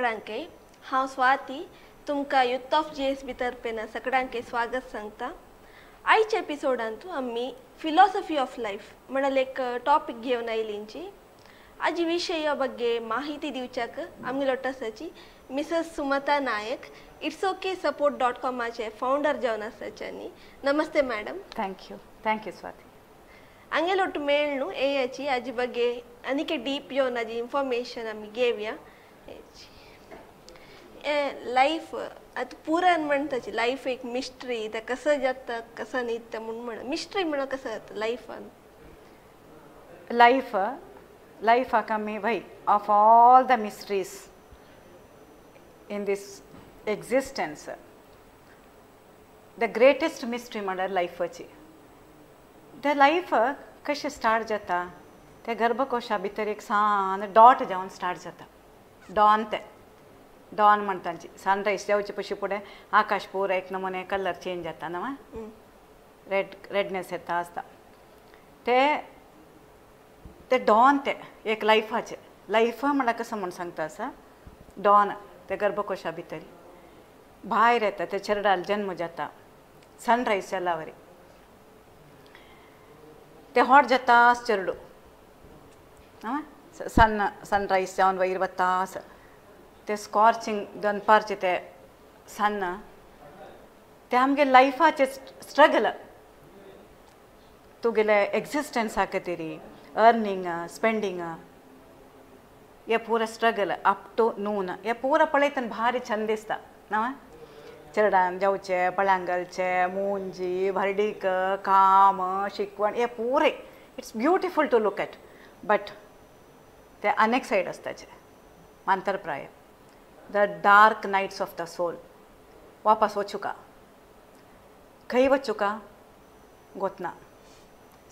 सगळ्यांके. हांव स्वाती तुमकां youth of GSB तर्फेन सगळ्यांके स्वागत सांगता. आयच्या एपिसोडांतू आमी फिलॉसॉफी ऑफ लायफ म्हणल्यार एक टॉपीक घेवन आयलींची. आजी विशया ಬಗ್ಗೆ माहिती दिवच्याक आमगे लोटासाची Mrs Sumata Nayak, it's okay support dot कॉमाचे founder जावन आसाच्यानी. नमस्ते madam. Thank you, thank you Swati. आंगेलोट मेळ्ळू येयाची आजी ಬಗ್ಗೆ आनीक डीप येवन आजी इन्फॉर्मेशन आमी घेवया. लायफ आतां पुरान म्हणटाची लायफ एक मिस्ट्री, तें कसं जाता कसं न्हिदता म्हूण म्हण मिस्ट्री म्हणून कसं जाता लायफान? लायफ लायफाक आमी वय of all the mysteries in this existence the greatest mystery म्हणल्यार लायफाची. The life कशें स्टार्ट जाता ते गर्भकोशा भितर एक सान डॉट जावन स्टार्ट जाता. डॉन, ते डॉन म्हणटांची सनरायज जावचे पशी फुडें आकाश पुरा एक नमुने कलर चेंज जाता न्हू, रेड रेडनेस येता आसता. ते ते डॉन ते एक लायफाचे लायफ म्हणल्यार कसो म्हूण सांगता आसा डॉन ते गर्भकोशा भितर भायर येता, ते चेरडाल जन्म जाता सनरायज जाल्या वरी ते हॉट जाता चेरडू सन सनरायज जावन वयर वता आसा. ते स्कॉर्चिंग दनपारचे ते सन ते आमगे लायफाचे स्ट्रगल, तुगेले एक्झिस्टन्सा खातीर अर्निंग स्पेंडींग हे पुरा स्ट्रगल अप टू नून हे पुरा पळयतना भारी छंद दिसता न्हू. चेरडान जावचे, पळ्यांक घालचे, मुंजी व्हरडीक, काम, शिकवण हे पुरे it's beautiful to look at. But ते अनेक सायड आसताचे अंतरप्राय the dark nights of the soul. वापस वचुका खंय वचुका गोतना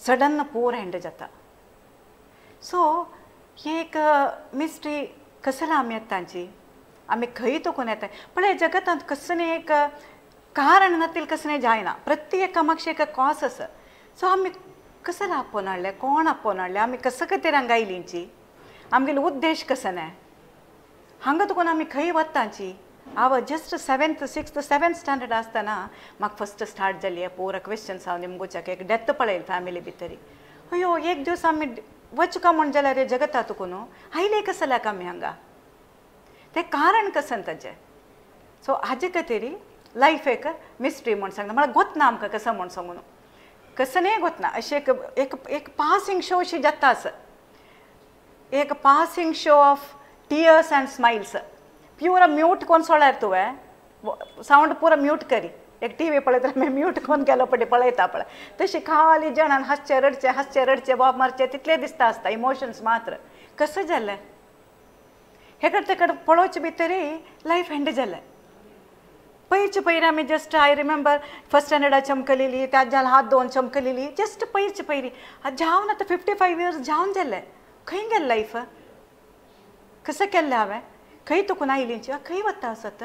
सडन पूर हँड जाता. सो ही एक मिस्ट्री कसला आमी येतांची आमी खंय तोकून येता पळय जगतांत कसलें एक कारण नातील कसलें जायना, प्रत्येक एका मागशे एक कॉज आसा. सो आमी कसला आपोवन हाडलें, कोण आपोवन हाडलें, आमी कसो खातीर हांगा आयलींची, आमगेलो उद्देश कसो न्हय, हांगा तुकून आमी खंय वतांची. हांव just 7th 6th 7th standard आसतना म्हाका फस्ट स्टार्ट जाली पुरा क्वेश्चन्स. हांव निमगोच्याक एक डेथ पळयली फॅमिली भितरी. अयो एक दीस आमी वचका म्हूण जाल्यार हे जगता तुकून आयले कसल्याक आमी हांगा, तें कारण कसं ताजें. सो हाजे खातीर लायफ एक मिस्ट्री म्हूण सांगता. म्हळ्यार गोतना आमकां कसं म्हूण सांगून कसं न्हय गोतना अशें एक एक एक पासिंग शो अशी जाता आसा, एक passing show of tears and smiles. प्युरा mute कोण सोळ्यार तुवें सावंड पुरा म्यूट करी, एक टी व्ही पळयता आमी म्यूट कोण केलो पळय पळयता पळय तशी खाली जाणान हांसचे रडचे हांसचे रडचे बाब मारचे तितले दिसता आसता इमोशन्स मात्र. कसं जालें हे कडेन ते कडेन पळोवचे भितरय लायफ हँड जालें. पयरचे पयर आमी जस्ट I remember first स्टँडर्डा चमकलेली, त्या जाल हात दोन चमकलेली जस्ट पयरचे पयरी जावन आतां 55 इयर्स जावन जालें. खंय गेलें लायफ, कसं केल्लें हांवें, खंय तुकून आयलींची, खंय वता आसत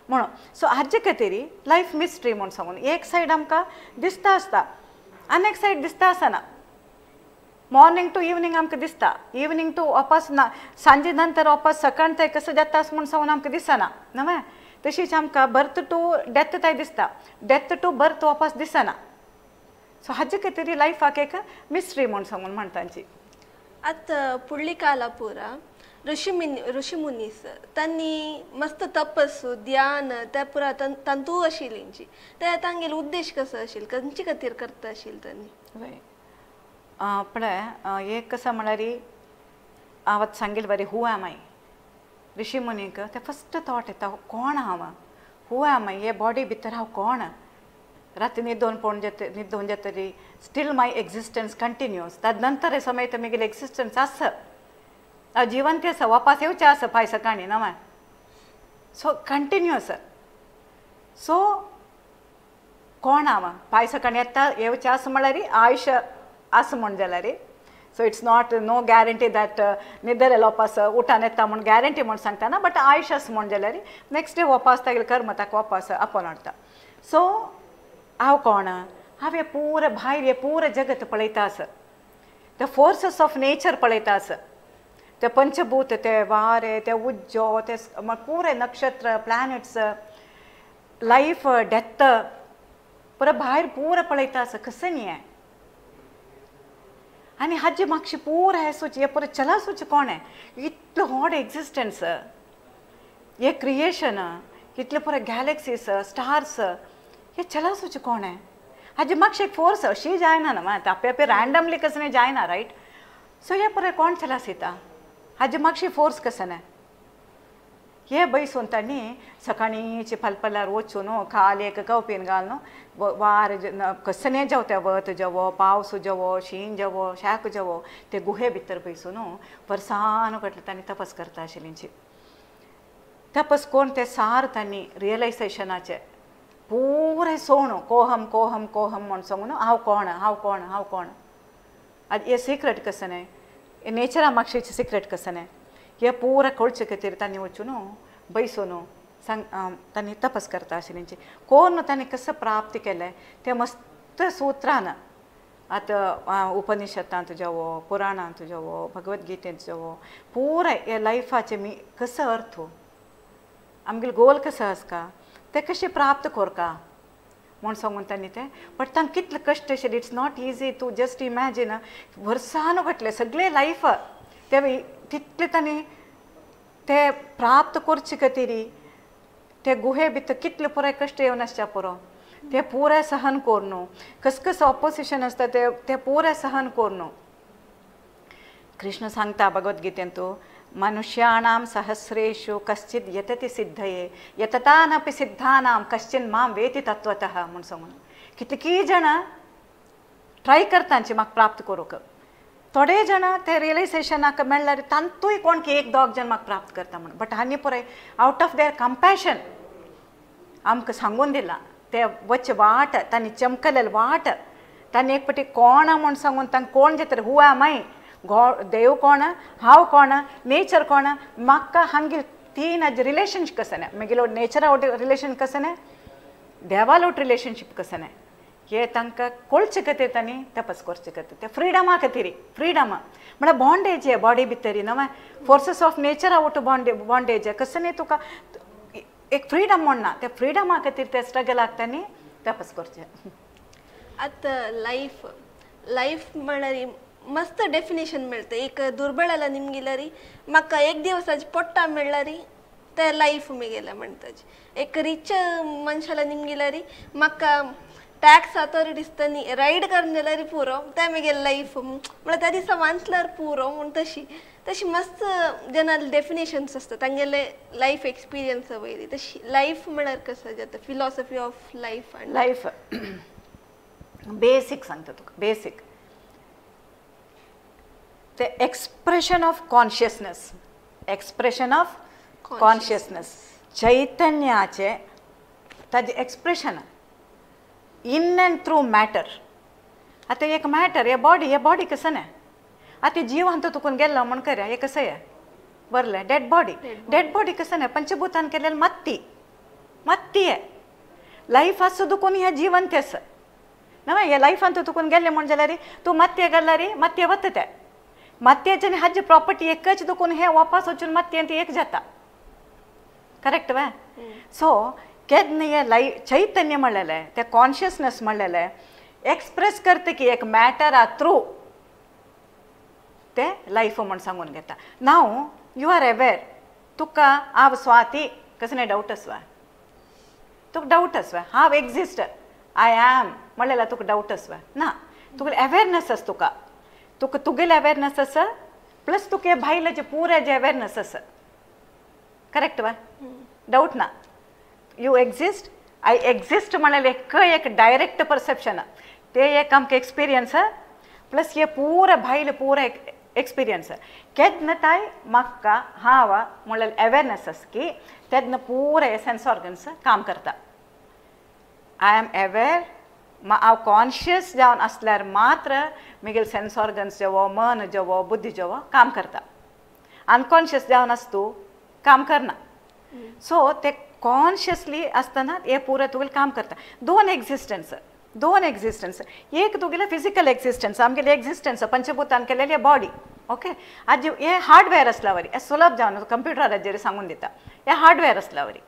म्हणून. सो हाजे खातीर लायफ मिस्ट्री म्हूण सांगून एक सायड आमकां दिसता आसता आनी एक सायड दिसता आसना. मॉर्निंग टू इवनींग आमकां दिसता, इवनींग टू वापस ना सांजे नंतर वापस सकाळ ते कसं जाता म्हूण सांगून आमकां दिसना न्हय. तशीच आमकां बर्थ टू डेथ ताय दिसता, डेथ टू बर्थ वापस दिसना. सो हाजे खातीर लायफाक एक मिस्ट्री म्हूण सांगून म्हणटांची. आतां पुडली काला पुरा ऋषिमुनीस तांणी मस्त तपस्सु ध्यान त्या पुरा तांतू आशिल्लींची ते तांगेलो उद्देश कसो आशिल्लो, खंयचे खातीर करता आशिल्लो तांणी? पळय एक कसं म्हळ्यार हांव आतां सांगील बरें हू एम I. ऋषिमुनीक ते फस्ट थॉट येता कोण हांव, हू एम I, हे बॉडी भितर हांव कोण. राती न्हिदोन पळोवन जात न्हिदोन जातरी स्टील माय एक्झिस्टन्स कंटिन्यूस. ताजे नंतर समय तर म्हगेलें एक्झिस्टन्स आसा, हांव जिवंत आसा, वापस येवचें आसा फाय सकाळीं न्हय. So continuous. सो कोण हांव फाय सकाळीं येता येवचें आसा म्हळ्यार आयुश्य आसा म्हूण जाल्यार. So it's not no guarantee that न्हिदलेलो वापस उठान येता म्हूण गॅरंटी म्हूण सांगता ना, बट आयुश्य आसा म्हूण जाल्यार नेक्स्ट डे वापस तागेलें कर्म ताका वापस आपोवन हाडटा. सो हांव कोण, हांव हें पुरा भायर हें पुरा जगत पळयता आसा, the forces of nature पळयता आसा, ते पंचभूत ते वारे ते उज्जो ते पुरे नक्षत्र प्लॅनेट्स लायफ डेथ पुरा भायर पुरा पळयता आसा कसं न्ही हें. आनी हाजे मागशे पुरा हें सोच हें पुरा चला सोच कोण हें इतलो व्हड एक्झिस्टन्स हे क्रिएशन इतले पुरा गॅलेक्सीस स्टार्स हे चला सोच कोण हें. हाजे मागशे एक फोर्स अशी जायना न्हू आतां आपे आपे रँडमली कसं जायना रायट. सो हे पुरा कोण चला सीता हाजे मागशे फोर्स कसं न्ही. हे बैसून तांणी सकाळींचे फालपलार वचून खाली एक कवपीन घालून वार कसने जेवता वत जेवो पावस जेवो शीं जेवो शाक जेवो ते गुहे भितर बैसून वर्सान कटले तांणी तपस करता आशिल्लींची. तपस करून ते सार तांणी रियलायजेशनाचे पुरे सोण कोहम कोहम कोहम म्हूण सांगून हांव कोण हांव कोण हांव कोण आतां हे सिक्रेट कसं न्ही हे नेचरा मागशेचें सिक्रेट कसं न्ही हे पुरा कळचे खातीर तांणी वचून बैसून सांग तांणी तपस करता आशिल्लींची. कोण तांणी कसं प्राप्त केलें तें मस्त सुत्रान आतां उपनिषदांत जावो पुराणांत जावो भगवद्गीतेंत जावो पुरा हे लायफाचे मी कसो अर्थ आमगेलो गोल कसो आसता तें कशें प्राप्त करका म्हूण सांगून तांणी तें. बट तांकां कितले कश्ट आशिल्ले it's not easy to just imagine. वर्सान घटलें सगळें लायफ ते तितले तांणी ते प्राप्त करचे खातीर ते गुहे भितर कितले पुराय कश्ट येवन आसच्या पुरो ते पुराय सहन करून कस कस ऑपोजिशन आसता ते ते पुराय सहन करून. कृष्ण सांगता भगवद्गीतेंतु मनुष्याणां सहस्रेषु कश्चित् यतति सिद्धये यततानपि सिद्धानां कश्चिन मां वेति तत्वतः म्हूण सांगून. कितलीं जाणां ट्राय करतांची म्हाका प्राप्त करूंक थोडे जाणां ते रियलायजेशनाक मेळ्ळ्यार तांतूय कोण की एक दोग जाण म्हाका प्राप्त करता म्हूण. बट हांणी पुराय आवट ऑफ there compassion आमकां सांगून दिलां ते वच वाट तांणी चमकलेले वाट तांणी एक पटी कोण म्हूण सांगून तांकां कोण जाता हू एम I गॉ देव कोण हांव कोण नेचर कोण म्हाका हांगेल तीन हाजे रिलेशनशीप कसं न्ही मागीर नेचरा वट रिलेशन कसं न्ही देवा वट रिलेशनशीप कसं न्ही हे तांकां कळचे खातीर तांणी तपस करचे खातीर ते फ्रिडमा खातीर. फ्रिडम म्हळ्यार बॉन्डेज हे बॉडी भितर न्हू फोर्सीस ऑफ नेचरा वट बॉन्डेज कसं न्ही तुका एक फ्रिडम म्हणना ते फ्रिडमा खातीर ते स्ट्रगलाक तांणी तपस करचें. आतां लायफ लायफ म्हळ्यार मस्त डेफिनेशन मेळटा. एक दुर्बळाला निमगिला री म्हाका एक दिवसाची पोट्टा मेळ्ळा री ते लायफ मेगेला म्हणटाची. एक रिच मनशाला निमगिला री म्हाका टॅक्स अथॉरिटीज तांणी रायड करून जाल्यार पुरो ते मेगेले लायफ म्हळ्यार त्या दिसा वाचल्यार पुरो म्हूण तशी तशी मस्त जनाले डेफिनेशन्स आसता तांगेले लायफ एक्सपिरियन्सा वयली. तशी लायफ म्हळ्यार कसं जाता फिलॉसॉफी ऑफ लायफ आनी लायफ बेसीक सांगता तुका बेसीक ते expression of consciousness expression of consciousness चैतन्याचे ताजें expression in and through matter. आतां एक मॅटर हे बॉडी हे बॉडी कसं न्ही आतां जीव हांतू तुकून गेल्लो म्हूण करया हे कसं हे बरलें डेड बॉडी डेड बॉडी कसं न्ही पंचभूतान केलेलें मात्ती मात्ती हे लायफ आसा दुकून हें जिवंत आसा न्हय हे लायफान तूं तुकून गेल्लें म्हूण जाल्यार तूं मातये गेल्यार मातये वता ते मातयेचे हाजी प्रॉपर्टी एकच दुकून हे वापस वचून मातयेंत एक जाता करेक्ट वे. सो केन्ना हें लायफ चैतन्य म्हणलेलें तें कॉन्शियसनस म्हणलेलें एक्सप्रेस करता की एक मॅटरा थ्रू तें लायफ म्हूण सांगून घेता. नाव you are aware तुका हांव स्वाती कसलें डावट आसवा तुका डावट आसवा हांव एक्झिस्ट I am म्हणलें तुका डावट आसवा ना तुका अवेरनस आसा तुका तुका तुगेलें अवेरनस आसा प्लस तुका भायलें पुराय जें अवेरनस आसा करेक्ट वा डावट ना. You exist I exist म्हणलें एक एक डायरेक्ट परसेप्शन ते एक आमकां एक्सपिरियन्स प्लस हे पुरा भायलें पुरा एक्सपिरियन्स केन्ना ताय म्हाका हांव म्हणलें अवेरनस आसा की तेन्ना पुरा हे सेन्स ऑर्गन्स काम करता. I am aware हांव कॉन्शियस जावन आसल्यार मात्र म्हगेले सेन्स ऑर्गन्स जेवो मन जेवो बुद्धी जेवो काम करता. अनकॉन्शियस जावन आसतू काम करना. सो ते कॉन्शियसली आसतना हे पुरा तुगेलें काम करता. दोन एक्झिस्टन्स दोन एक्झिस्टन्स एक तुगेलें फिजिकल एक्झिस्टन्स आमगेलें एक्झिस्टन्स पंचभूतान केलेली बॉडी ओके आज हे हार्डवेअर असल्यावरी हे सुलभ जावन कंप्युटराचेर सांगून दिता हे हार्डवेअर असल्यावरी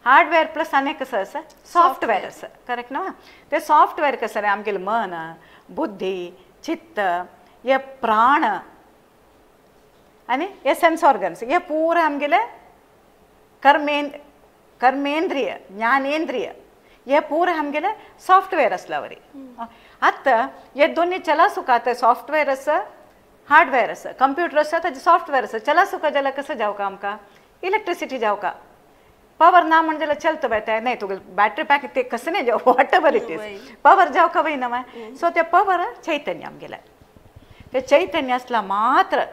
हार्डवेअर प्लस आनी कसं आसा सॉफ्टवेअर आसा करेक्ट ना ते सॉफ्टवेअर कसं रे आमगेलें मन बुद्धी चित्त हे प्राण आनी हे सेन्स ऑर्गन्स हे पुरा आमगेले कर्मेंद्रिय ज्ञानेंद्रिय हे पुरा आमगेले सॉफ्टवेअर असल्यावरी आतां हे दोन्ही चला सुका आतां सॉफ्टवेअर आसा हार्डवेअर आसा कंप्युटर आसा ताजें सॉफ्टवेअर आसा चला सुका जाल्यार कसं जावका आमकां इलेक्ट्रिसिटी जावका पावर ना म्हण जाल्यार चलता बाय ते नाही तुगे बॅटरी पॅक ते कसं नाही जावं what ever it is power जावका वयना मागीर सो ते पवर चैतन्य आमगेलें ते चैतन्य आसला मात्र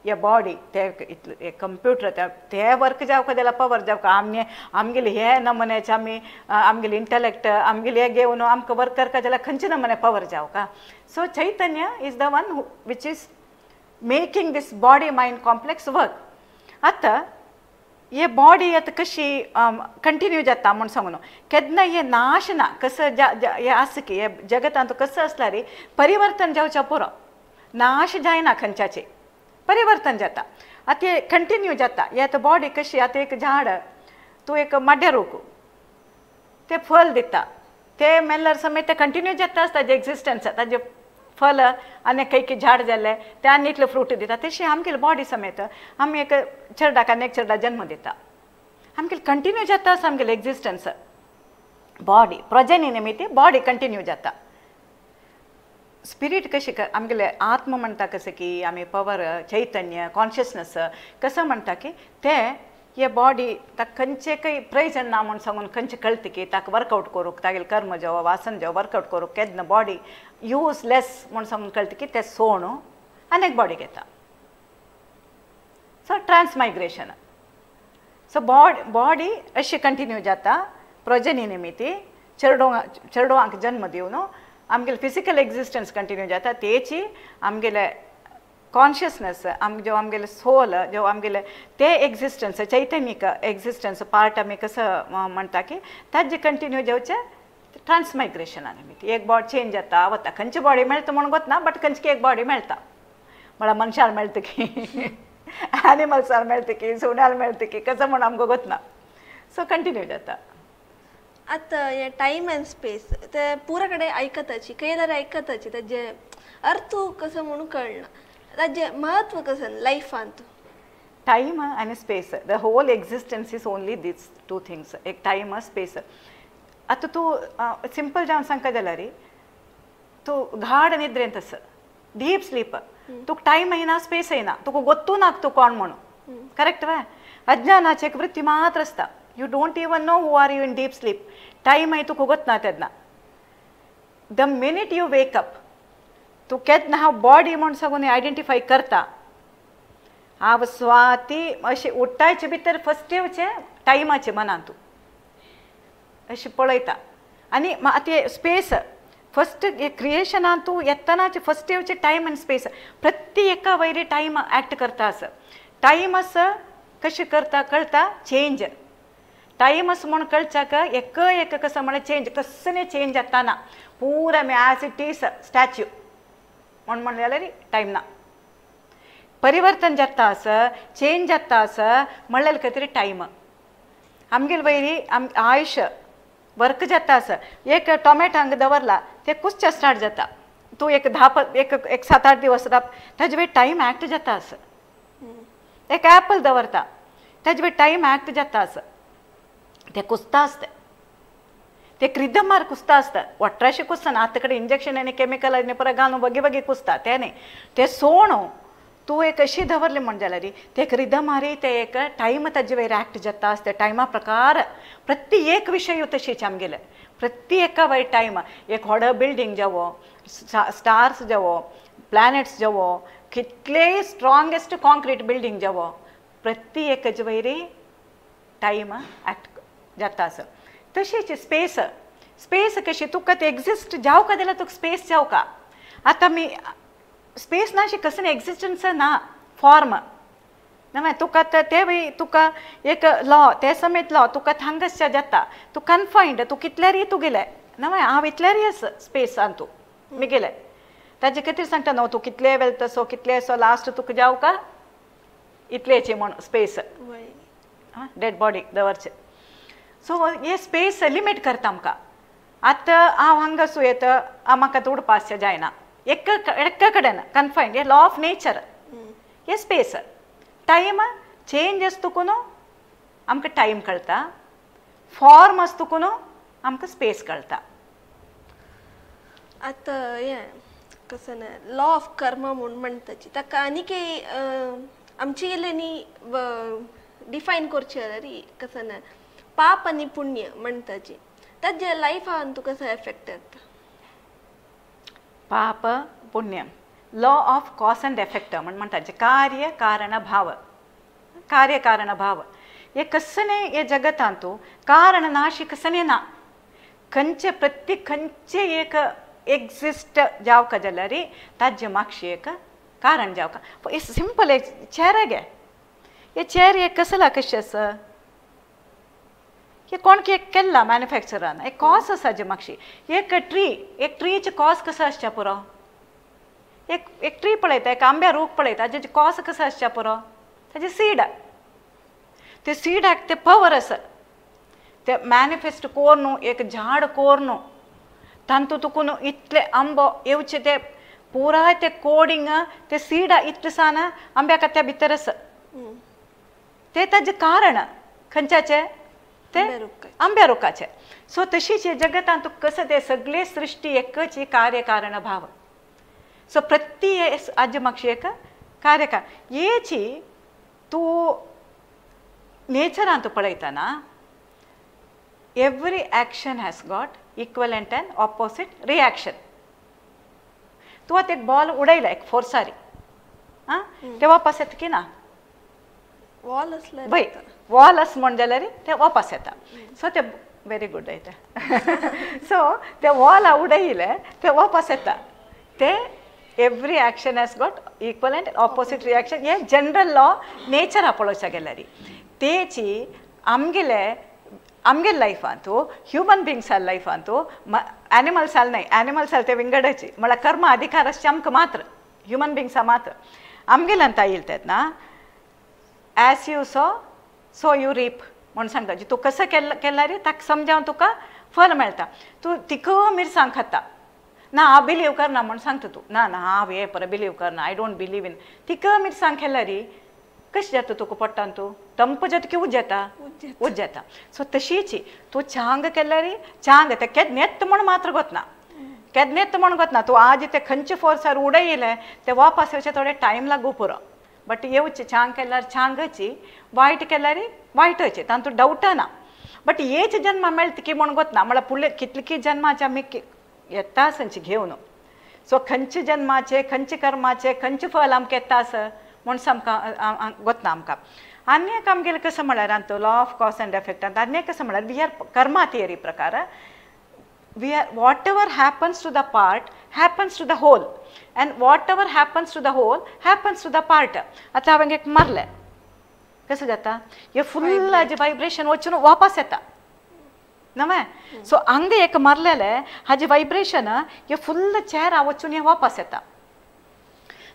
हे बॉडी ते इतले कंप्युटर ते वर्क जावका जाल्यार पवर जावका आमगे आमगेले हे नमुन्याचे आमी आमगेले इंटलेक्ट आमगेले हे घेवन आमकां वर्क करका जाल्यार खंयचे नमुने power जावका so Chaitanya is the one which is making this body mind complex work. आतां हे बॉडी आतां कशी कंटिन्यू जाता म्हूण सांगू न्हू केन्ना हे नाश ना कसं हे आसा की हे जगतांत कसं आसल्यार परिवर्तन जावच्या पुरो नाश जायना खंयच्याचे परिवर्तन जाता आतां हे कंटिन्यू जाता हे आतां बॉडी कशी आतां एक झाड तूं एक माड्यार रोखू तें फल दिता तें मेल्यार समेत तें कंटिन्यू जाता ताजें एग्जिस्टन्स ताजें फल आनी खंय खंय झाड जालें तें आनी इतलें फ्रूट दिता तशें आमगेले बॉडी समेत आमी एक चेरडाक आनी एक चेरडा जन्म दिता आमगेले कंटिन्यू जाता आसा आमगेले एग्जिस्टन्स बॉडी प्रजनी निमित्त बॉडी कंटिन्यू जाता स्पिरीट कशी आमगेले आत्मा म्हणटा कसं की आमी पवर चैतन्य कॉन्शियसनस कसं म्हणटा की ते हे बॉडी ताका खंयचे काही प्रयोजन ना म्हूण सांगून खंयचे कळटा की ताका वर्कआवट करूंक तागेलें कर्म जावं वासन जावं वर्कआवट करूंक केन्ना बॉडी युजलेस म्हूण सांगून कळटा की ते सोण आनी एक बॉडी घेता सो ट्रान्समायग्रेशन सो बॉडी अशी कंटिन्यू जाता प्रजनी निमित्ती चेडवांक जन्म दिवन आमगेले फिजिकल एग्जिस्टन्स कंटिन्यू जाता तेची आमगेले कॉन्शियसनस जो आमगेले सोल जो आमगेले ते एग्जिस्टन्स चैतन्यक एग्जिस्टन्स पार्ट आमी कसं म्हणटा की ताजे कंटिन्यू जावचें ट्रान्समायग्रेशना निमित्त एक बॉडी चेंज जाता वता खंयची बॉडी मेळटा म्हूण गोतना बट खंयची एक बॉडी मेळटा म्हळ्यार मनशान मेळटा की एनिमल्सार मेळटा की सुण्यार मेळटा की कसं म्हूण आमकां गोतना सो कंटिन्यू जाता. आतां हे टायम अँड स्पेस ते पुरा कडेन आयकताची खंय आयकताची ताजे अर्थ कसो म्हणून कळना ताजें महत्व कसं लायफांत टायम आनी space the whole existence is only these two things एक टायम स्पेस. आतां तूं सिंपल जावन सांगता जाल्यार तूं गाढ निद्रेंत आसा डीप स्लीप तुका टायम येना स्पेस येना तुका गोत्तू ना तूं कोण म्हणून करेक्ट वे अज्ञानाची एक वृत्ती मात्र आसता you don't even know who are you in deep sleep time आहे तुका गोतना तेन्ना the minute you wake up तूं केन्ना हांव बॉडी म्हूण सांगून आयडेंटिफाय करता हांव स्वाती अशें उठ्ठायचे भितर फस्ट येवचें टायमाचें मनान तूं अशें पळयता आनी आतां स्पेस फस्ट क्रिएशनान तूं येतनाचे फस्ट येवचें टायम आनी स्पेस प्रत्येक एका वयरी टायम एक्ट करता आसा टायम आसा कशें करता कळटा चेंज टायम आसा म्हूण कळच्याक एक एक कसं म्हळ्यार चेंज कसलें चेंज जाता ना पुरा आमी एज it is statue म्हूण म्हणलें जाल्यार टायम ना परिवर्तन जाता आसा चेंज जाता आसा म्हणल्यार खातीर टायम आमगेले वयरी आयुश्य वर्क जाता आसा एक टोमॅटो हांगा दवरला ते कुसचे स्टार्ट जाता तूं एक धा एक एक 7-8 दिवस राब ताजे वयर टायम एक्ट जाता आसा एक एपल दवरता ताजे वयर टायम एक्ट जाता आसा ते कुसता आसता ते रिदमार कुसता आसता वट्राशे कुसना आतां कडेन इंजेक्शन आनी केमिकल आनी परत घालून बगी बगी कुसता तें न्ही तें सोण तूं एक अशी दवरलें म्हण जाल्यार ते एक रिदमारी ते एक टायम ताजे वयर एक्ट जाता आसता टायमा प्रकार प्रत्येक एक विशय तशीच आमगेले प्रत्येक एका वयर टायम एक व्हडलो बिल्डींग जावो स्टार्स जावो प्लॅनेट्स जावो कितलेय स्ट्रोंगेस्ट कॉन्क्रीट बिल्डींग जावो प्रत्येक एकाचे वयर टायम एक्ट जाता आसा. तशीच स्पेस स्पेस कशी तुका ते एग्जिस्ट जावका जाल्यार तुका स्पेस जावका आतां आमी स्पेस ना अशें कसलें एग्जिस्टन्स ना फॉर्म ना मागीर तुका ते वय तुका एक लॉ ते समेत लॉ तुका थांगसच्या जाता तूं कन्फायंड तूं कितल्यारी तूं गेलें ना मागीर हांव इतल्यारी आसा स्पेसान तूं मिगेलें ताजे खातीर सांगता न्हू तूं कितले वेल तसो कितले असो लास्ट तुका जावका इतलेचे म्हण स्पेस डेड बॉडी दवरचे. सो हे स्पेस लिमीट करता आमकां. आतां हांव हांगा आसूं येता म्हाका उडपा जायना, एका कडेन कन्फायन्ड. हे लॉ ऑफ नेचर, हे स्पेस टायम चेंज आसता न्हू आमकां टायम कळटा, फॉर्म आसता न्हू आमकां स्पेस कळटा. आतां हें कसं ना लॉ ऑफ कर्म म्हूण म्हणटाची ताका आनीक आमचे गेले न्ही डिफायन करचें जाल्यार कसं ना पाप आनी पुण्य म्हणटाची ताजे लायफान तुका कसो एफेक्ट येता? पाप पुण्य law of cause and effect म्हण म्हणटाचे कार्य कारण भाव, कार्य कारण भाव. हे कसने हे जगतांतू कारण नाशी कसने ना, खंयचे प्रत्येक खंयचे एक एक्झिस्ट जावका जाल्यार ताजे मागशी एक कारण जावका. सिंपल एक चेर गे, हे चेर एक कसला कशें आसा, हे कोण एक केल्ला मॅन्युफॅक्चरान, एक कॉज आसा जे मागशी. एक ट्री, एक ट्रीचे कॉज कसो आसच्या पुरो, एक एक ट्री पळयता, एक आंब्या रूख पळयता, ताजे कॉज कसो आसच्या पुरो, ताजे सीड, ते सीडाक ते पवर आसा, ते मॅनिफेस्ट कोर एक झाड कोर न्हू तांतू तुका न्हू इतले आंबो येवचे ते पुराय ते कोडिंग ते सीडा इतले सान आंब्याक त्या भितर आसा, ते ताजें कारण खंयच्याचे ते आंब्या रुखाचे. सो तशीच जगतांत तुका कसं ते सगळे सृष्टी एकच कार्य कारण भाव. सो प्रत्येक आज्य मागशी एक कार्यकार हेची तूं नेचरांत पळयतना every action has got equivalent and opposite reaction. तूं आतां एक बॉल उडयला एक फोर्सारी, आं ते वापस येता की ना? वॉल आसल्यार वय वॉल आस म्हण जाल्यार ते वापस येता. सो ते वेरी गूड येता. सो ते वॉल उडयले ते वापस येता. ते every action has got equal and opposite reaction. हे जनरल लॉ नेचर पळोवच्या गेल्यार तेची आमगेले आमगे लायफांतू ह्युमन बिंग्सां लायफांतू एनिमल्साल न्हय, एनिमल्साल ते विंगडाची म्हळ्यार कर्म अधिकार आसचे आमकां मात्र, ह्युमन बिंग्सा मात्र. आमगेल्यान येयल तेन्ना as you sow so you reap म्हूण सांगता. तूं कसं केल्यार ताका समजावन तुका फल मेळटा. तूं तिका मिरसांग खाता ना हांव बिलीव करना म्हूण सांगता तूं, ना ना हांव हें परत बिलीव करना, I don't believe in. तिका मिरसांग केल्यार कशें जाता तुका पोटान, तूं तंप जाता की उज जाता? उज जाता. सो तशीच तूं चांग केल्यार चांग ते केन्ना येता म्हूण मात्र गोतना, केन्ना येता म्हूण गोतना. तूं आज ते खंयचे फोर्सार उडयले ते वापस येवचे थोडे टायम लागू पुरो, बट येवचे चांग केल्यार चांगची, वायट केल्यार वायटचे, तातूंत डावट ना. बट हेच जन्मा मेळटा की म्हूण गोतना, म्हळ्यार फुडले कितले जन्माचे आमी येता आसची घेवन. सो खंयचे जन्माचे खंयचे कर्माचे खंयचे फल आमकां येता आसा म्हूण सामकां गोतना आमकां. आनी एक आमगेलें कसं म्हळ्यार आतां law of cause and effect आनी एक कसं म्हळ्यार we are karma theory प्रकार, we are whatever happens to the part happens to the whole and whatever happens to the whole happens to the part. आतां हांवें एक मारलें कसं जाता, हे फुल्ल हाजें वायब्रेशन वचून वापस येता नवें. सो हांगा एक मारलेलें हाजें वायब्रेशन हे फुल्ल चेरा वचून हे वापस येता.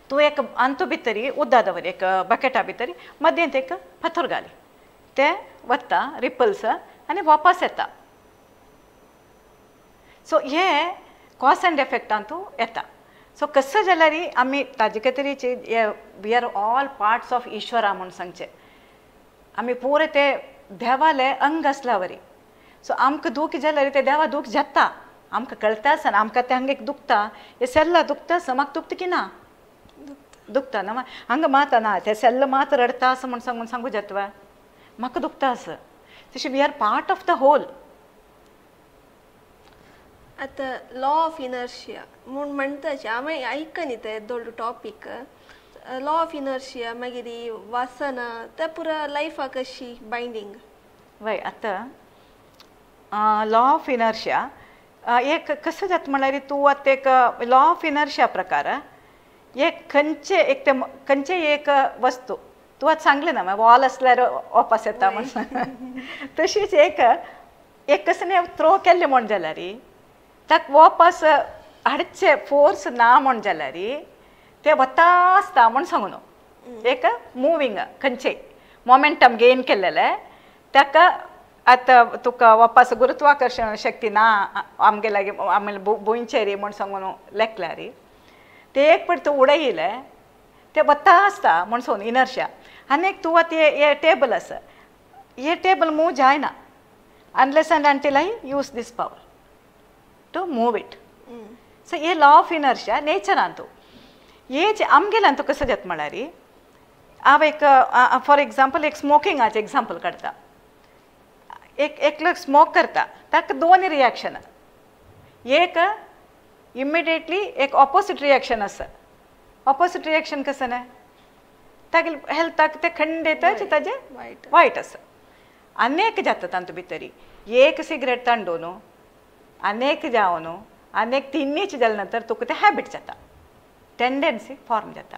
तूं एक अंतू भितरी उदक दवर एक बकेटा भितरी मदेंत एक फातर घाली ते वता रिपल्स आनी वापस येता. सो हे कॉज एंड एफेक्टांतू येता. सो कसं जाल्यार आमी ताजे खातीर we are all parts of Ishwara म्हूण सांगचें, आमी पुरे ते देवाले अंग आसल्या वरी. सो आमकां दूख जाल्यार ते देवा दूख जाता, आमकां कळटा आसना, आमकां ते हांगा एक दुखता, हे सेल्ला दुखता आसा, म्हाका दुखता की ना? दुखता ना. हांगा मात ना ते सेल्ल मात रडटा आसा म्हूण सांगून सांगू जाता, म्हाका दुखता आसा. तशें we are part of the whole. आतां लॉ ऑफ इनर्शिया म्हूण म्हणटाचे हांवें आयकनी ते दोड टॉपीक लॉ ऑफ इनर्शिया, मागीर वासना ते पुरा लायफाक कशी बायंडींग. वय आतां लॉ ऑफ इनर्शिया एक कसं जाता म्हळ्यार तूं आतां एक लॉ ऑफ इनर्शिया प्रकार एक खंयचे एक ते खंयचे एक वस्तू तूं आतां सांगलें ना वॉल आसल्यार वापस येता म्हण, तशीच एक एक कसं थ्रो केल्लें म्हण जाल्यार ताका वापस हाडचे फोर्स ना म्हण जाल्यार ते वता आसता म्हण सांगू न्हू. एक मुवींग खंयचे मोमेंटम गेन केल्लेले ताका आतां तुका वापस गुरुत्वाकर्शण शक्ती ना आमगे लागीं आमगे भुंयचेर म्हण सांगून लेखल्यार ते एक पट तूं उडयले ते वता आसता म्हण सांगून इनर्शिया. आनी एक तूं आतां हे टेबल आसा, हे टेबल मूव जायना unless and until I use this power to move it. So hey law of inertia नेचरांतू हे आमगेल्यांतू कसो जाता म्हळ्यार हांव एक फॉर एग्जाम्पल एक स्मोकिंगाचें एग्जाम्पल काडटा. एक एकलो स्मोक करता ताका दोन रिएक्शन, एक इमिडिएटली एक ऑपोजीट रिएक्शन आसा. ऑपोजीट रिएक्शन कसं ना तागेले हेल्थाक ते खंडीतच ताजें वायट आसा. अनेक जाता तांतू भितरी एक सिगरेट तांडो न्हू अनेक जावं न्हू अनेक तिन्नीच जाले नंतर तुका ते हॅबिट जाता, टेंडन्सी फॉर्म जाता.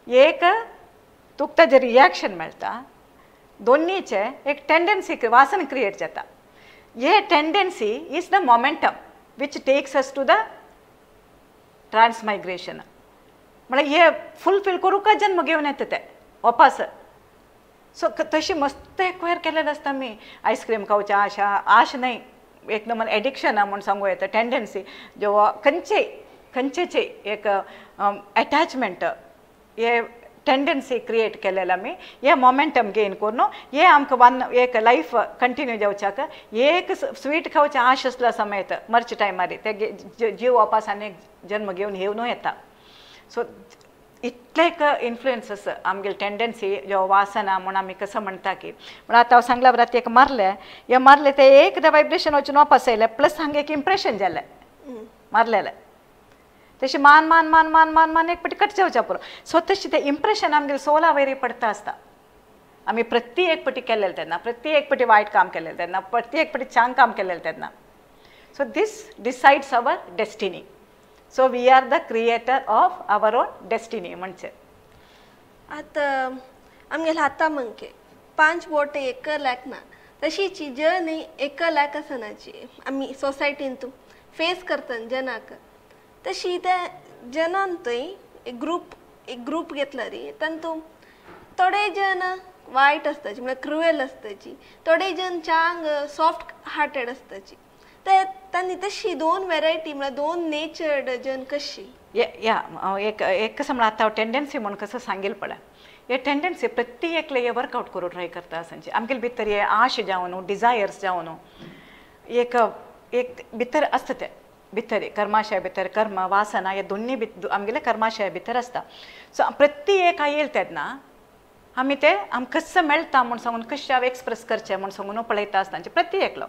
एक तुका ताजें रिएक्शन मेळटा, दोन्नीचे एक टेंडन्सी वासन क्रिएट जाता. हे tendency is the momentum which takes us to the transmigration. म्हळ्यार हे फुलफील करूंकच जन्म घेवन येता ते वापस. सो तशी मस्त एक्वायर केलेलें आसता आमी आयस्क्रीम खावचे आशा आश न्हय एक नंबर एडिक्शन म्हूण सांगू येता टेंडन्सी जो खंयचे खंयचेचे एक एटॅचमेंट हे टेंडन्सी क्रिएट केलेले आमी हे मोमेंटम गेन करून हे आमकां वन एक लायफ कंटिन्यू जावच्याक एक स्वीट खावचें आश आसल्या समेत मरचे टायमार ते जीव वापस आनी जन्म घेवन येवन येता. सो इतले एक इन्फ्लुएन्सस आमगेले टेंडन्सी जो वासना म्हूण आमी कसो म्हणटा की म्हण आतां हांव सांगल्या बरात एक मारलें हे मारलें तें एकदां वायब्रेशन वचून वापस येयलें प्लस हांगा एक इम्प्रेशन जालें मारलेलें तशें मान मान मान मान मान मान एक पटी कट जावच्या पुरो. सो तशें तें इम्प्रेशन आमगेले सोला वयर पडटा आसता. आमी प्रति एक पटी केल्लें तेन्ना प्रति एक पटी वायट काम केल्लें तेन्ना प्रति एक पटी चांग काम केल्लें तेन्ना. So this decides our destiny. So we are the creator of our own destiny म्हणजे. आतां आमगेले हाता मंके 5 बोटां एक लायक ना तशीच जर्नी एक लायक आसनाची आमी सोसायटीन तूं फेस करता जनाक तशी त्या जनान थंय एक ग्रूप घेतला रे तातूंत थोडे जन वायट आसताची म्हळ्यार क्रुएल आसताची, थोडे जन चांग सॉफ्ट हार्टेड आसताची. ते तांणी तशी दोन वेरायटी म्हळ्यार दोन नेचर्ड जन कशी या एक एक कसं म्हळ्यार आतां हांव टेंडन्सी म्हूण कसं सांगेल पळय हे टेंडन्सी प्रति एकले हे वर्कआउट करूं ट्राय करता आसची आमगेले भितर हे आश जावं न्हू डिजायर्स जावं न्हू एक एक भितर आसता ते भितर कर्माशय भितर कर्म वासना हे दोन्ही आमगेले कर्माशय भितर आसता. सो प्रति एक येयल तेन्ना आमी ते आमकां कसं मेळटा म्हूण सांगून कशें हांव एक्सप्रेस करचें म्हूण सांगून पळयता आसता प्रति एकलो.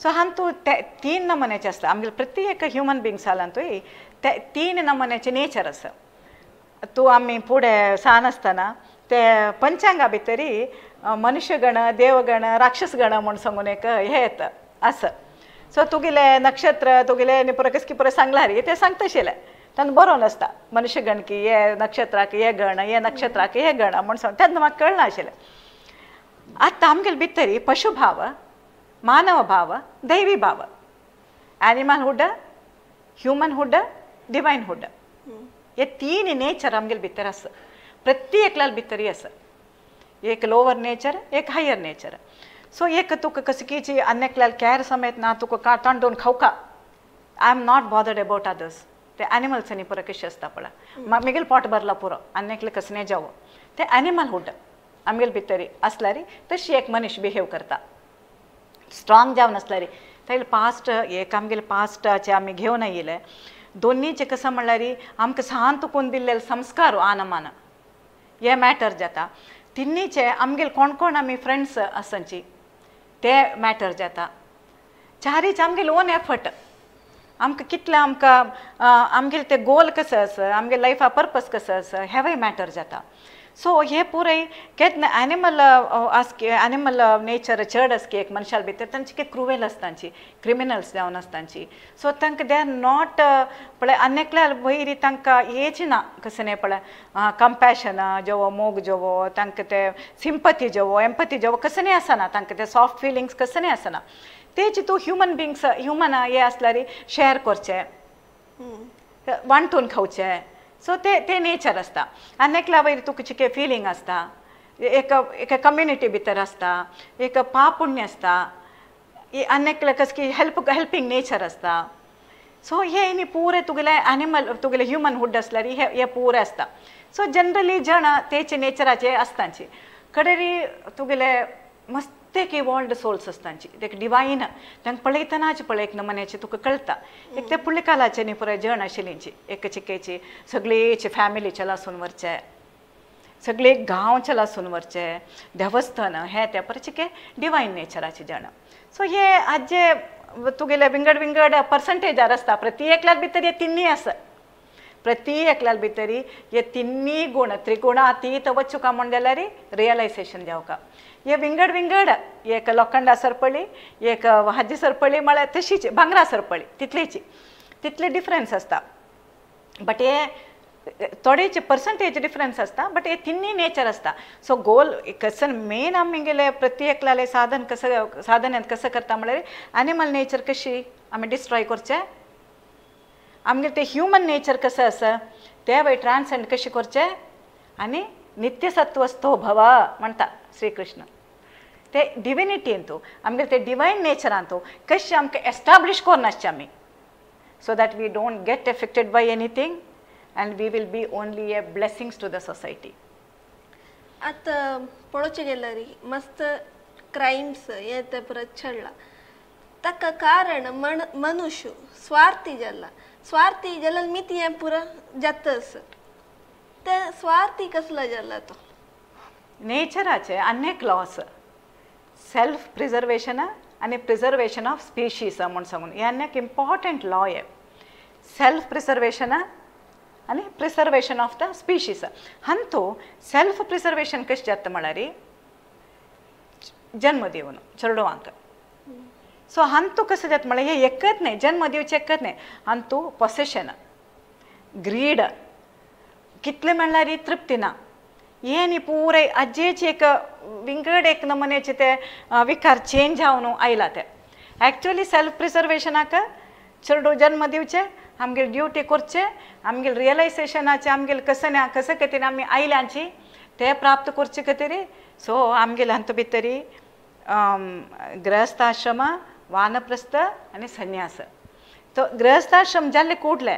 सो हातूंत ते 3 नमुन्याचे आसता आमगेले प्रति एक ह्युमन बिंग्स जालांतूय ते 3 नमुन्याचे नेचर आसा. तूं आमी फुडें सान आसतना ते पंचांगा भितरी मनुष्यगण देवगण राक्षसगण म्हूण सांगून एक हें येता आसा. सो तुगेले नक्षत्र तुगेले पुरो कसकी पुरो सांगला रे तें सांगता आशिल्लें तांकां बरोवन आसता मनुष्यगण की हे नक्षत्राक हे गण हे नक्षत्राक हे गण म्हूण सांग तेन्ना म्हाका कळना आशिल्लें. आतां आमगेले भितरी पशुभाव मानव भाव दैवी भाव ॲनिमलहुड ह्युमनहुड डिवायनहुड हे 3 नेचर आमगेले भितर आसा प्रत्येक एकल्याल भितरी आसा. एक लोवर नेचर एक हायर नेचर. सो एक तुका कसकीची आनी एकल्याल कॅर समेत ना तुका तांडोवन खावका I am not bothered about others. ते एनिमल्सांनी पुरो कशें आसता पळय म्हगेलें पोट भरला पुरो आनी एकले कसलें जावं ते एनिमलहुड आमगेले भितरी आसल्यार तशी एक मनीस बिहेव करता स्ट्रांग जावन आसल्यार तागेले पास्ट एक आमगेले पास्टाचे आमी घेवन येयले दोन्नीचे कसं म्हणल्यार आमकां सान तुकून दिल्ले संस्कार आनमान हे मॅटर जाता. तिन्नीचे आमगेले कोण कोण आमी फ्रेंड्स आसाची ते मॅटर जाता. चारीच आमगेले ओन एफर्ट आमकां कितलें आमकां आमगेले ते गोल कसो आसा आमगे लायफा पर्पस कसो आसा हेवूय मॅटर जाता. सो हे पुराय केन्ना एनिमल आसकी एनिमल नेचर चड आसकी एक मनशाल भितर तांची कितें क्रुवेल आसतांची क्रिमिनल्स जावन आसतांची. सो तांकां they are not पळय आनी एकल्या वयरी तांकां हेच ना कसं न्हय पळय कंपॅशन जेवो मोग जेवो तांकां ते सिंपती जेवो एम्पती जेवो कसं न्हय आसना तांकां ते सॉफ्ट फिलिंग्स कसं न्हय आसना. तेच तूं ह्युमन बिंग्स ह्युमन हे आसल्यार शेअर करचें वांटून खावचें. सो ते ते नेचर आसता. आनी एकल्या वयर तुका चिके फिलींग आसता, एक एका कम्युनिटी भितर आसता, एक पापुण्य आसता, आनी एकल्या कसं की हेल्पिंग नेचर आसता. सो हे न्ही पुरे तुगेले एनिमल तुगेले ह्युमनहूड आसल्यार हे हे पुरे आसता. सो जनरली जण तेचे नेचराचे आसतांची कडेरी तुगेले मस्त एक इवॉल्ड सोल्स आसतांची, एक डिवायन तांकां पळयतनाच पळय एक नमन्याचे तुका कळटा. एक ते पुळ्ळकालाचे न्ही पुराय जण आशिल्लींची एक चिकेची सगळीची फॅमिली चलासून व्हरचे, सगळे गांव चलासून व्हरचे, देवस्थान हे ते परत चिके डिवायन नेचराचे जण. सो हे आजे तुगेले विंगड विंगड पर्संटेजार आसता, प्रति एकल्याक भितर हे तिन्ही आसा, प्रति एकल्याक भितरी हे तिन्ही गुण त्रिगुणातीत वचुका म्हण जाल्यार रियलायझेशन जावका. हे विंगड विंगड एक लोखंडा सरपळी, एक हाजी सरपळी म्हळ्यार तशीच भांगरा सरपळी, तितलीच तितले डिफरन्स आसता. बट हे थोडेच पर्संटेज डिफरन्स आसता, बट हे तिन्ही नेचर आसता. सो गोल कसं मेन आमगेले प्रति एकल्याले साधन कसं साधनेंत कसं करता म्हळ्यार एनिमल नेचर कशी आमी डिस्ट्रॉय करचें, आमगेले ते ह्युमन नेचर कसं आसा ते वयर ट्रान्सेंड कशें करचें आनी नित्यसत्वस्थो भव म्हणटा श्रीकृष्ण. ते डिविनिटींतू आमगेले ते डिवायन नेचरांतू कशें आमकां एस्टाब्लीश करून आसचें आमी, so that we don't get affected by anything and we will be only a blessings to the society. आतां पळोवचें गेल्यार मस्त क्रायम्स हे ते परत चडला, ताका कारण मनुष्य स्वार्थी जाला, स्वार्थी जाल्यार मिती हें पुरा जातच. ते स्वार्थी कसलो जाला तो नेचराचे अनेक लॉस सेल्फ प्रिजर्वेशन आनी प्रिजर्वेशन ऑफ स्पिशीज म्हूण सांगून हे अनेक इम्पॉर्टंट लॉ हे सेल्फ प्रिजर्वेशन आनी प्रिजर्वेशन ऑफ the species. हांतू सेल्फ प्रिजर्वेशन कशें जाता म्हळ्यार जन्म दिवन चेडवांक. सो हांतू कसं जाता म्हळ्यार हे एकच न्हय, जन्म दिवचें एकच न्हय, हांतू पोसेशन ग्रीड कितलें म्हणल्यार तृप्ती ना, हे न्ही पुराय आजेच एक विंगड एक नमुन्याचे ते विकार चेंज जावन आयला ते. एक्चुअली सेल्फ प्रिजर्वेशनाक चेडूं जन्म दिवचें, आमगेले ड्युटी करचें, आमगेले रियलायझेशनाचें आमगेले कसं ना कसं खातीर आमी आयल्यांची ते प्राप्त करचे खातीर. सो आमगेले हातूंत भितरी गृहस्थाश्रम, वानप्रस्थ आनी संन्यास. तो गृहस्थाश्रम जाल्ले कुडले,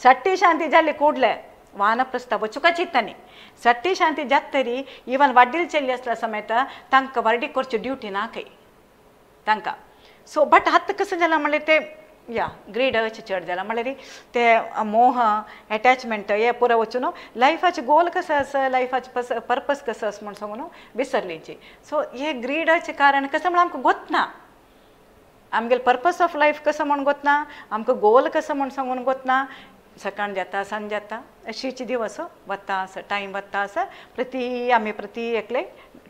सट्टी शांती जाल्ले कुडले, वानप्रस्थ वचुका चिंतनी सट्टी शांती जात तरी इवन वाडील चेल्ली आसल्या समेत तांकां वर्डी करची ड्युटी ना खंय तांकां. सो बट आतां कसं जालां म्हणल्यार ते या ग्रीड चड जाला म्हणल्यार ते मोह एटॅचमेंट हे पुरो वचून लायफाचे गोल कसो आसा, लायफाचे पर्पस कसो आसा म्हूण सांगून विसरलीची. सो हे ग्रीडाचें कारण कसं म्हळ्यार आमकां गोतना, आमगेले पर्पस ऑफ लायफ कसो म्हूण गोतना, आमकां गोल कसो म्हूण सांगून गोतना. सकाळ जाता सांज जाता अशीच दिवस वता आसा, टायम वता आसा, प्रति आमी प्रति एकले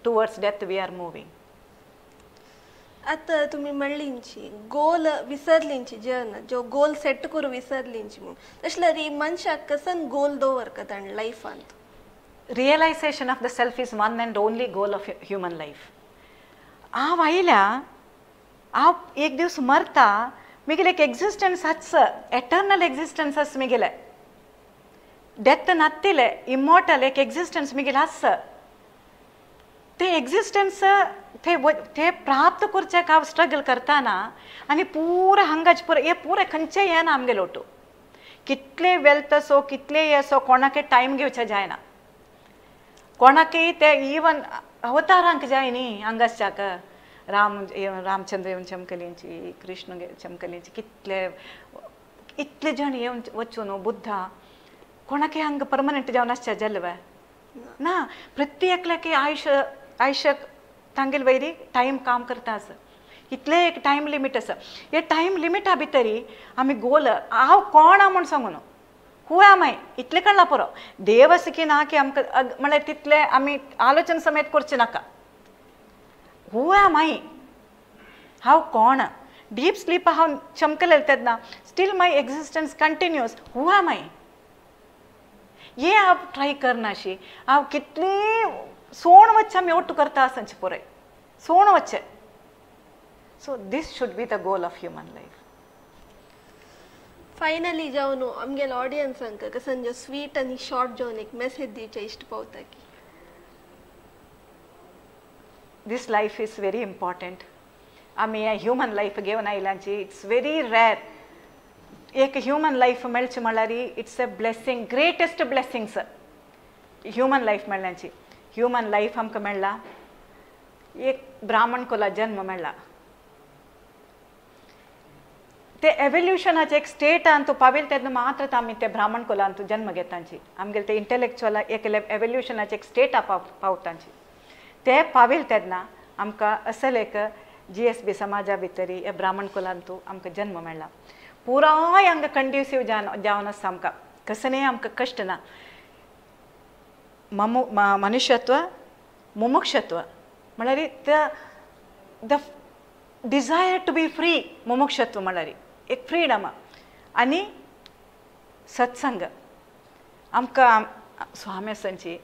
towards death we are moving. आतां तुमी म्हणलींची गोल विसरलींची जन जो गोल सेट करून विसरलींची म्हूण, तशें जाल्यार मनशाक कसन गोल दवरता ताणें लायफांत? Realisation of the self is one and only goal of human life. हांव आयल्या, हांव एक दीस मरता, मिगेले एक एक्झिस्टन्स आस, एटर्नल एक्झिस्टन्स आस मिगेले, डेथ नात्तिले इमॉर्टल एक एक्झिस्टन्स मिगेले आस. ते एक्झिस्टन्स ते ते प्राप्त करच्याक हांव स्ट्रगल करताना आनी पुरा हांगाच पुरा हे पुरा खंयचें येना आमगेले ओटू, कितले वेल्थ असो कितले हे असो कोणाकय टायम घेवचें जायना, कोणाकय ते इवन अवतारांक जाय न्ही हांगासच्याक. राम रामचंद्र येवन चमकलींची, कृष्ण चमकलींची, कितले इतले जण येवन वचून बुद्धा कोणाकय हांगा परमनंट जावन आसचे जाल्ले ना. प्रत्येकल्याक आयुश्य आयुश्य तांगेले वयरी टायम काम करता आसा, इतले एक टायम लिमीट आसा. हे टायम लिमिटा भितरी आमी गोल हांव कोण आहा म्हूण सांगून हू एम I इतलें कळ्ळां पुरो. देव आसा की ना की आमकां म्हळ्यार तितलें आमी आलोचन समेत करचें नाका. हू एम I, हांव कोण, डीप स्लीप हांव चमकलें तेन्ना still my existence continues, who am I हे हांव ट्राय करनाशी. हांव कितली सोण वच्चें आमी ओट्टू करता आसचे पुराय सोण वच्चें. So this should be the goal of human life. Finally जावन आमगेले ऑडियन्सांक कसं स्वीट आनी शॉर्ट जावन एक मेसेज दिवचे इश्ट पावता की this life is very important. आमी ह्युमन लायफ घेवन आयल्यांची it's very rare. एक ह्युमन लायफ मेळचे म्हणल्यार it's a blessing, greatest blessings human life मेळ्ळ्यांची. Human life आमकां मेळ्ळा, एक ब्राह्मण कोला जन्म मेळ्ळा. ते एवोल्युशनाचे एक स्टेटान तूं पाविल तेन्ना मात्र आमी ते ब्राह्मण कोलान तूं जन्म घेतांची. आमगेले ते इंटेलेक्चुअल एक एवोल्युशनाचे एक स्टेटा पावतांची. ते पाविल तेन्ना आमकां असल एक GSB समाजा भितरी ह्या ब्राह्मण कोलान तूं आमकां जन्म मेळ्ळा. पुराय हांगा कंड्युसीव जावन आसा आमकां, कसलेय आमकां कश्ट ना. मनुष्यत्व मुमुक्षत्व म्हळ्यार the desire to be free. मुमुक्षत्व म्हळ्यार एक फ्रीडम आनी सत्संग. आमकां स्वामी आसांची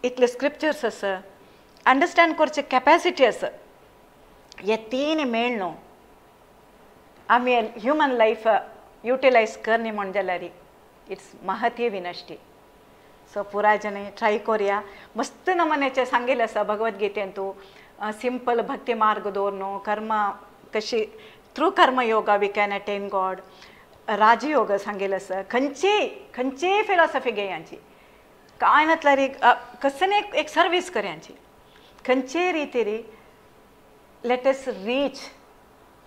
इतले स्क्रिप्चर्स आसा, अंडरस्टँड करचे कॅपॅसिटी आसा. हे तीन मेळ न्हू आमी ह्युमन लायफ युटिलायज करनी म्हण जाल्यार it's महती विनश्टी. सो पुराय जण ट्राय करुया. मस्त नमन्याचें सांगिल्लें आसा भगवद्गीतेन तूं सिंपल भक्ती मार्ग दवर न्हू, कर्म कशी through karma yoga we can attain God, Rajyoga सांगिल्लें आसा. खंयचीय खंयचीय फिलॉसॉफी घेयांची कांय नातल्यार एक कसलें एक सर्वीस करयांची खंयचेय रितीरी. Let us reach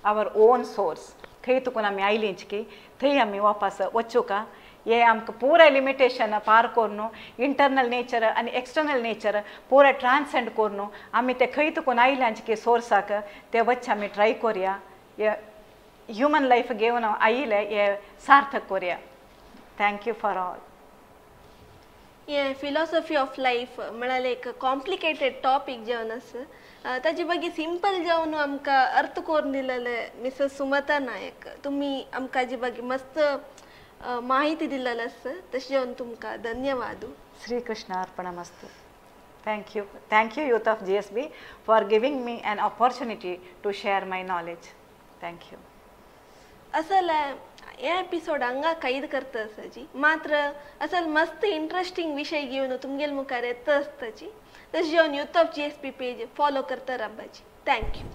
our own source. थंय तुकून आमी आयलींच की थंय आमी वापस वचूका. हे आमकां पुराय लिमिटेशन पार करून इंटरनल नेचर आनी एक्सटर्नल नेचर पुराय ट्रान्सेंड करून आमी ते खंय तुकून आयल्यांच की सोर्साक ते वच्चे आमी ट्राय करुया. हे ह्युमन लायफ घेवन आयिल्लें हे सार्थक करुया. Thank you for all. हे फिलॉसॉफी ऑफ लायफ म्हळ्यार एक कॉम्प्लिकेटेड टॉपीक जावन आसा, ताजे मागीर सिंपल जावन आमकां अर्थ करून दिलेले मिसेस सुमता नायक. तुमी आमकां जी बागी मस्त माहिती दिलेली आसा, तशें जावन तुमकां धन्यवाद. Shri Krishna अर्पणमस्तु. Thank you. Thank you youth of GSB for giving me an opportunity to share my knowledge. Thank you. असल हे एपिसोड हांगा कैद करता आसा मात्र असल मस्त इंट्रस्टिंग विशय घेवन तुमगेले मुखार येता आसताची. तशें जावन youth of GSB page follow करता रावपाची. Thank you.